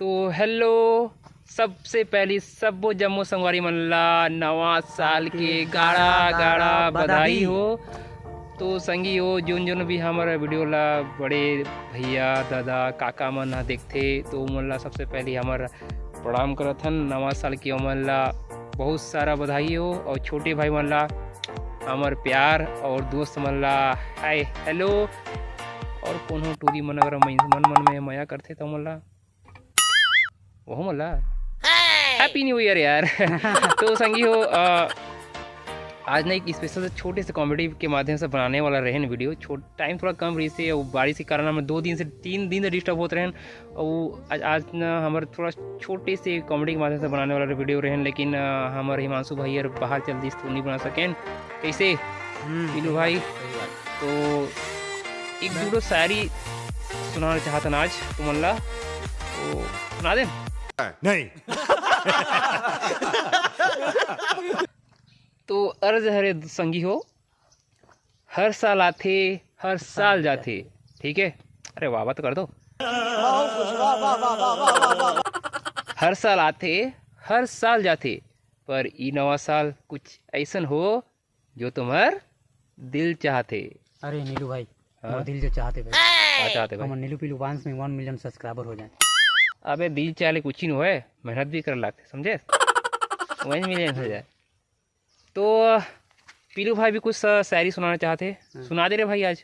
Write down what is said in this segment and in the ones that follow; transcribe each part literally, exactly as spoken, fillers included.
तो हेलो, सबसे पहली सबो जम्मो संगवारी मन ला नवा साल के गाड़ा गाड़ा बधाई हो। तो संगी हो, जोन जोन भी हमर वीडियो ला बड़े भैया, दादा, काका मन ह देखथे, तो ओमन ला सबसे पहली हमर प्रणाम करत हन। नवा साल के ओमन ला बहुत सारा बधाई हो, और छोटे भाई मन ला हमर प्यार, और दोस्त मन ला हाय हेलो, और कोनो टूरी मन अगर मन मन में मया करथे त ओमन ला वहू मन ला हैप्पी न्यू ईयर यार। तो संगी हो, अ, आज ना एक स्पेशल छोटे से कॉमेडी के माध्यम से बनाने वाला रहेन वीडियो। छोट टाइम थोड़ा कम रहिसे, और बारिश के कारण हम दो दिन से, तीन दिन से डिस्टर्ब होत रहेन। और आज, आज ना हमर थोड़ा छोटे से कॉमेडी के माध्यम से बनाने वाला वीडियो रहेन, लेकिन अ, हमर हिमांशु भाई यार बाहर चल दिस तो नहीं बना सकेन। कैसे पीलू भाई? तो एक दो शायरी सुनाना चाहतन आज तुमन ला, तो सुना देन। नहीं। तो अर्ज हरे संगी हो, हर साल आथे, हर साल जाथे, ठीक है? अरे वाह वाह तो कर दो। हर साल आथे, हर साल जाथे, पर ई नवा साल कुछ ऐसन हो जो तुम्हार दिल चाहथे। अरे नीलू भाई, हाँ? मोर दिल जो चाहथे भाई, का चाहथे भाई? हमर नीलू पीलू वंश में वन मिलियन सब्सक्राइबर हो जाए। अबे दिल चाहले कुछ ही नहीं होए, मेहनत भी कर लागथे, समझे? वन मिलियन हो जाए। तो पीलू भाई भी कुछ सा-, शायरी सुनाना चाहते हैं। हाँ। सुना दे रे भाई आज।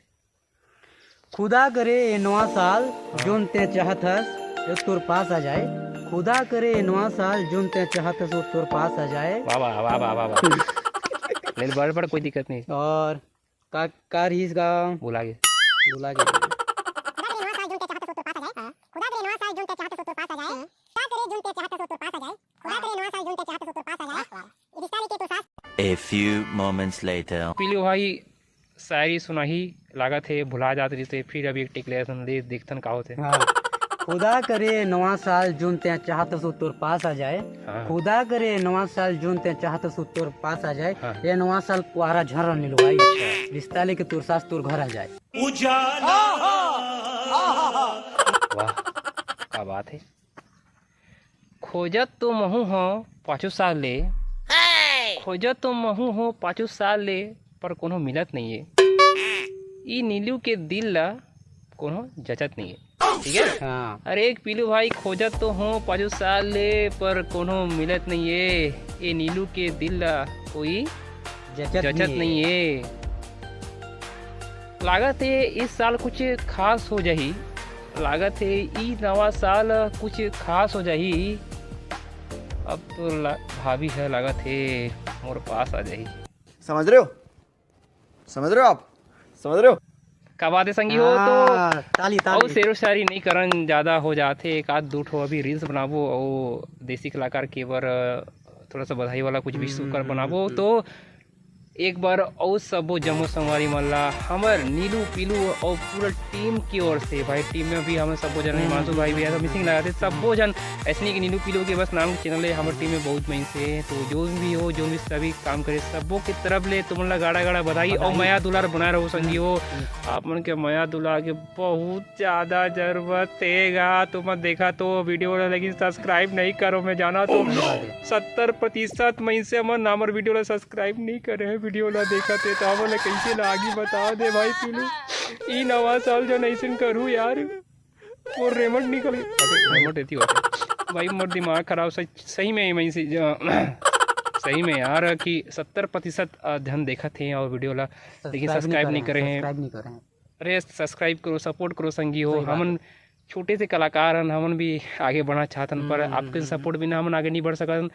खुदा करे ए नवा साल जोन ते चाहत हस, वो तोर पास आ जाए। खुदा करे ए नवा साल जोन ते चाहत हस, वो तोर पास आ जाए। वाह वाह वाह वाह वाह वाह। ले बड़ बड़, कोई दिक्कत नहीं। और का, का रहीस गा? भुला गे। भुला गे। खुदा करे नवा साल जोन ते चाहत हस, वो तोर पास आ जाए। खुदा करे नवा साल जोन ते चाहत हस, वो तोर पास आ जाए। खुदा करे जोन ते चाहत हस, वो तोर पास आ जाए। खुदा करे नवा साल जोन ते चाहत हस, वो तोर पास आ जाए। रिश्ता लेके तो सास। A few moments later. पीलू भाई शायरी सुनाही लागत हे, भुला जात रहिस हे, फिर अभी एक टिक ले असन ले देखथन का होथे। हाँ। खुदा करे नवा साल जोन ते चाहत हस, वो तोर पास आ जाए। हाँ। खुदा करे नवा साल जोन ते चाहत हस, वो तोर पास आ जाए। हाँ। ये नवा साल कुआरा झन रह नीलू भाई। अच्छा। रिश्ता लेके तोर सास तोर घर आ जाए। वाह, क्या बात है। खोजत तो महू हो पाछू साल ले, खोजत तो महू हो पाछू साल ले, पर कोनो मिलत नहीं है। ई नीलू के दिल ला कोनो जचत नहीं है, ठीक है? हाँ। अरे एक पीलू भाई, खोजत तो हो पाछू साल ले, पर कोनो मिलत नहीं है। ए नीलू के दिल ला कोई जचत जचत नहीं नहीं है। है। लागत हे इस साल कुछ खास हो जाही, लागत हे ई नवा साल कुछ खास हो जाही। अब तो ला-, भाभी है लागत हे मोर पास आ जाही। समझ रहे हो? समझ रहे हो आप? समझ रहे हो? का बात है संगी हो? तो हाँ, ताली, ताली। अउ शेरो शायरी नहीं करन, ज्यादा हो जाथे। एक आध दू ठो अभी reels बनाबो अउ देसी कलाकार के बर थोड़ा सा बधाई वाला कुछ wish कर बनाबो। तो एक बार अउ सबो जम्मो संगवारी मन ला हमर नीलू पीलू अउ पूरा team की ओर से, भाई team में भी हमर सबो जन, हिमांशु भाई भी है, तो missing लगा थे, सबो जन। ऐसे नहीं कि नीलू पीलू के बस नाम के channel है, हमर team में बहुत महीन से, तो जो भी हो, जो भी सभी काम करे, सबो के तरफ ले तुमन ला गाड़ा गाड़ा बधाई अउ बधाई। मया दुलार बनाए रहो संगी हो। आप मन के मया दुलार के बहुत ज्यादा जरूरत हे गा। तुमन देखा तो video ला, लेकिन subscribe नहीं करो, मैं जाना तो सत्तर प्रतिशत मइनसे मन हमर video ला subscribe नहीं करे हैं। Video ला देखत हे तो हमन ला कैसे लागी बता दे भाई पीलू। ई नवा साल जन ऐसन करू यार, मोर remote निकल गे। अबे remote एती होता भाई, मोर दिमाग खराब सही, सही में मइनसे ज-, सही में यार कि सत्तर प्रतिशत झन देखत हे और video ला, लेकिन subscribe नहीं करे हैं। Subscribe नहीं करे हैं। अरे subscribe करो, support करो संगी हो। सही बात हमन है। छोटे से कलाकार हन, हमन भी आगे बढ़ना चाहतन, पर हम्म, आपके हम्म, support बिना हमन आगे नहीं बढ़ सकतन।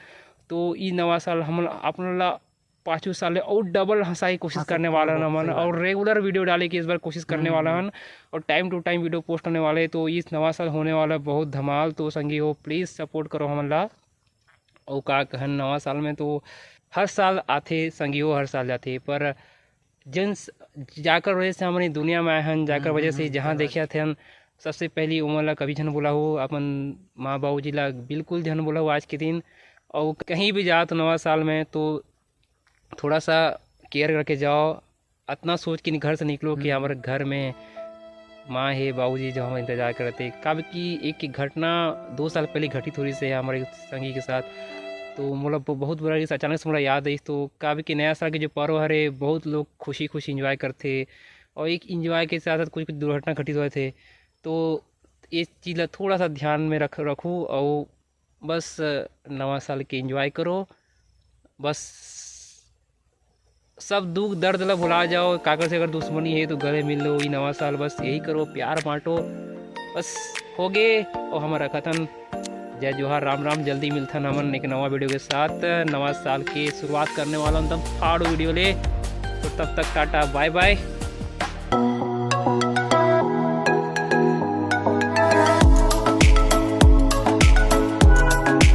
तो ई नवा साल हमन अपन ला पाछू साल ले और double हंसाए की कोशिश हंसाए करने की वाला हन बहुत, हमन, सही बात। और regular video डाले की इस बार कोशिश करने हम्म, वाला हम्म। हन, और time to time video post होने वाले। तो इस नवा साल होने वाला बहुत धमाल। तो संगी हो, please support करो हमन ला। अउ का कहन, नवा साल में तो हर साल आथे संगी हो, हर साल जाथे, पर जन स-, जाकर वजह से हमन ये दुनिया में आए हन, जाकर हम्म, वजह से हम्म, जहाँ सही बात। देखे हन, सबसे पहली ओमन ला कभी झन बोला हो, अपन माँ बाबूजी ला बिल्कुल झन बोला हो आज के दिन। और कहीं भी जात नवा साल में तो थोड़ा सा care करके जाओ, अतना सोच के घर से निकलो कि हम्म। हमारे घर में माँ हे, बाबूजी, जो हम इंतजार करत हे। काबर कि एक, एक घटना दो साल पहले घटित हो रहिस हे हमर एक संगी के साथ, तो मोला ब-, बहुत बुरा लगिस, अचानक से मोला याद आइस। तो काबर कि नया साल के जो पर्व हरे, बहुत लोग खुशी खुशी enjoy करथे, और एक enjoy के साथ साथ कुछ कुछ दुर्घटना घटित होथे। तो ये चीज़ ला थोड़ा सा ध्यान में रख रखू, और बस नवा साल के enjoy करो। बस सब दुख दर्द ला भुला जाओ। काकर से अगर दुश्मनी हे तो गले मिल लो, ये नवा साल बस यही करो, प्यार बांटो। बस होगे, और हम रखत हन। जय जोहार, राम राम। जल्दी मिलथन हमन एक नवा video के साथ। नवा साल के शुरुआत करने वाला हूँ एकदम फाड़ू video ले। तो तब तक टाटा, bye bye।